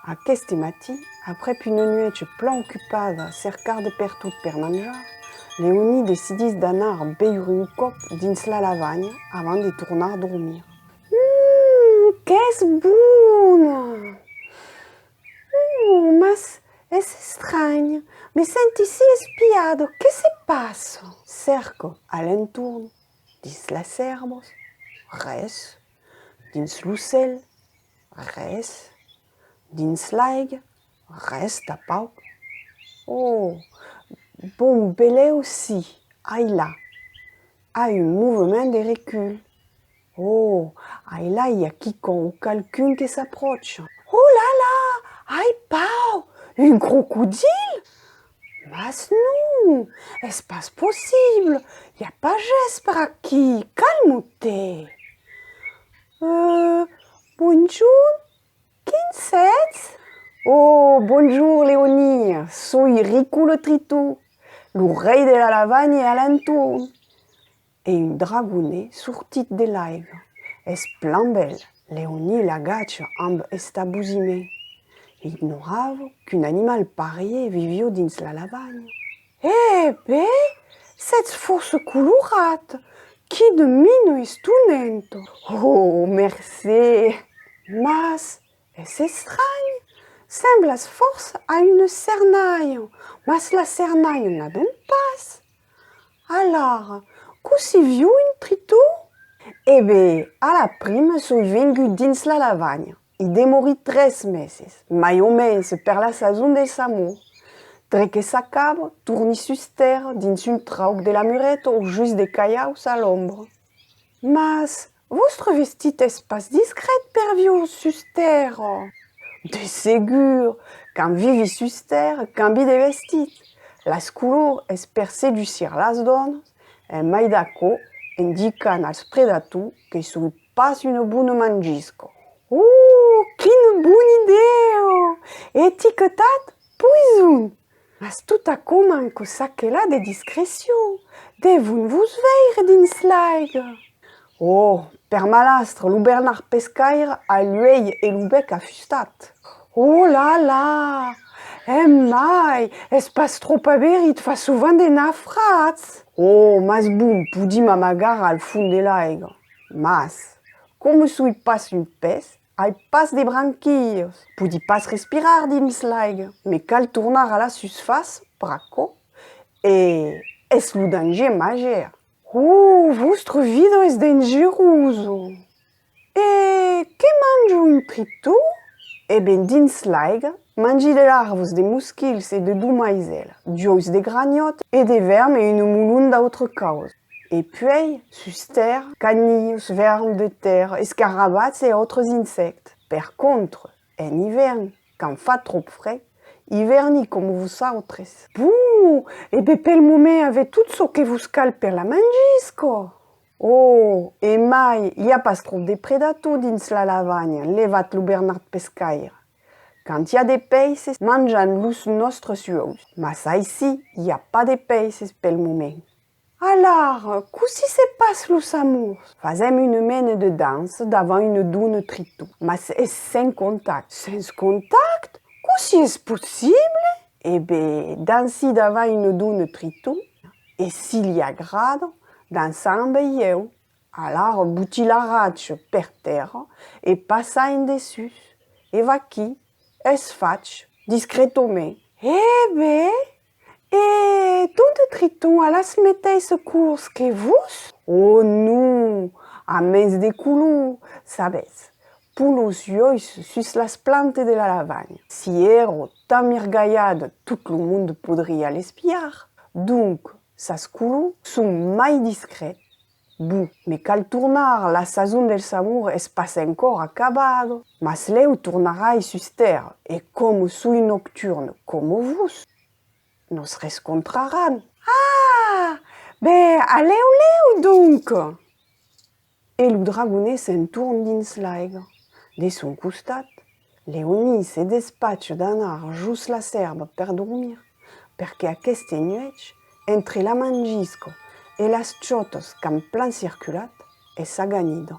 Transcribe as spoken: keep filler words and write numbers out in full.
Aqueste matin, aprèp una nuèch plan ocupada a cercar de pertot per manjar, Leonie decidís d'anar beure un còp dins la lavanha avant de tornar dormir. Mm, qu'es bona! Mm, mas es estranh, me sentissi espiada, que se passa? Cerca a l'entorn, dins las èrbas, res, dins lo cèl, res, dins l'aiga, res tanpauc. Oh, bon, belèu si, ailà, a un movement de recul. Oh, ailà i a quicòm o qualqu'un que s'apròcha. Oh la la, ai paur, un crocodil? Mas non, es pas possible, i a pas ges per aquí, calma-te. Euh, bonjorn, quin sètz? Oh, bonjorn Leonie, soi Rico lo triton, lo rei de la lavanha e a l'entorn. E un dragonet sortit de l'aiga. Es plan bèl, Leonie l'agacha amb estabosiment. Ignorava qu'un animal parièr viviá dins la lavanha. E ben, sètz fòrça colorat, quina mina estonanta! Oh, mercé! Mas es estranh, semblas fòrça a una cernalha, mas la cernalha nadon pas. Alara, cossí viu un triton? E ben, a la prima soi vengut dins la lavanha. I demòri tres meses, mai o mens per la sason dels amors. Tre que s'acaba, torni sus tèrra dins un trauc de la mureta o jos de calhaus a l'ombra. Mas vòstre vestit es pas discret per viure sus tèrra. De segur, quand vivi sus tèrra, cambi de vestit. Las colors es per sedusir las donas, en mai d'aquò, indican als predators que soi pas una bona mangisca. Oh, quina bona idèa! Etiquetat poison! Mas tot aquò manca çaquelà de discrecion. Devon vos veire dins l'aiga. Oh, per malastre, lo bernat pescaire a l'uèlh e lo bèc afustat. Oh la la! E mai, es pas tròp aberit, fa sovent de nafrats. Oh, mas bon, pòdi m'amagar al fons de l'aiga. Mas, coma soi pas un pes, ai pas de branquilhas, pòdi pas respirar dins l'aiga, me cal tornar a la susfàcia pr'aquò, e es lo danger màger. Oh, vòstra vida es dangerosa! E que manja un triton? E ben, dins l'aiga, mangi de larvas de mosquilhs e de domaisèlas, d'uòus de granhòt e de vèrm e un molon d'autras causas. E puèi, sus tèrra, canilhas, vèrm de tèrra, escarabats e autres insèctes. Per contra, en ivèrn, quand fa tròp freg, iverni coma vosautres. Bon, e ben pel moment avètz tot çò que vos cal per la mangisca! Oh, e mai, i a pas tròp de predators dins la lavanha, levat lo bernat pescaire. Quand i a de peisses, manjan los nòstres uòus. Mas aicí, i a pas de peisses pel moment. Alara, cossí se passa los amors? Fasèm una mena de dança davant una dona triton, mas es sens contact. Sens contact? Cossí es possible? E ben, danci davant una dona triton, e si li agrada, dança amb ieu. Alara boti la racha per tèrra e passa en dessús. E vaquí, es fach, discretament. E ben, e dona triton a las meteissas colors que vos? Oh non, a mens de color, sabètz, pon los uòus sus las plantas de la lavanha. Si èra tan mirgalhada, tot lo monde podriá l'espiar. Donc, sas colors son mai discrètas. Bon, me cal tornar, la sason dels amors es pas encòra acabada, mas lèu tornarai sus tèrra, e coma soi nocturna coma vos, nos rescontraram. Ah! Ben, a lèu lèu, donc! E lo dragonet s'entorna dins l'aiga. De son costat, Leonie se despacha d'anar jos la sèrva per dormir, perque aquesta nuèch, entre la mangisca e las chòtas qu'an plan circulat, es aganida.